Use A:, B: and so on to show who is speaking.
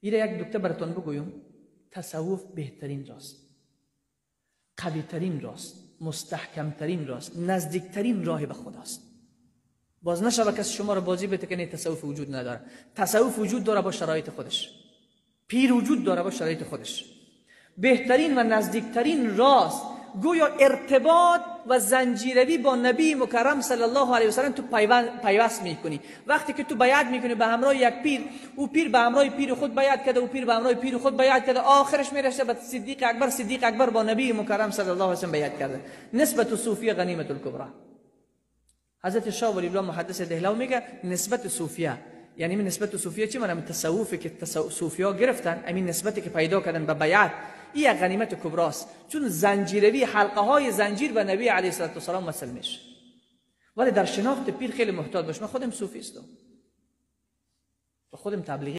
A: ایره یک دکتر براتون بگویم، تصوف بهترین راست، قویترین راست، مستحکمترین راست، نزدیکترین راه به خداست. باز نشوه کسی شما رو بازی بده که تصوف وجود نداره. تصوف وجود داره با شرایط خودش، پیر وجود داره با شرایط خودش. بهترین و نزدیکترین راست، گویا ارتباط و زنجیروی با نبی مکرم صلی الله علیه و سلم تو پیوست میکنی. وقتی که تو بیعت میکنی به همراه یک پیر، او پیر به همراه پیر خود بیعت کرده، او پیر به همراه پیر خود بیعت کرده، آخرش میرسه به صدیق اکبر، صدیق اکبر با نبی مکرم صلی الله علیه و سلم بیعت کرده. نسبت صوفیه غنیمت الکبرى. حضرت شاه ولی الله محدث دهلوی میگه نسبت صوفیه، یعنی من نسبت صوفیه چی معنی؟ تصوفی که صوفیا گرفتن، همین نسبتی که پیدا کردن به بیعت، این غنیمت کبراست، چون زنجیروی حلقه های زنجیر به نبی علیه الصلاة والسلام وصل میشه. ولی در شناخت پیر خیلی محتاط باش. من خودم صوفی استم و خودم تبلیغی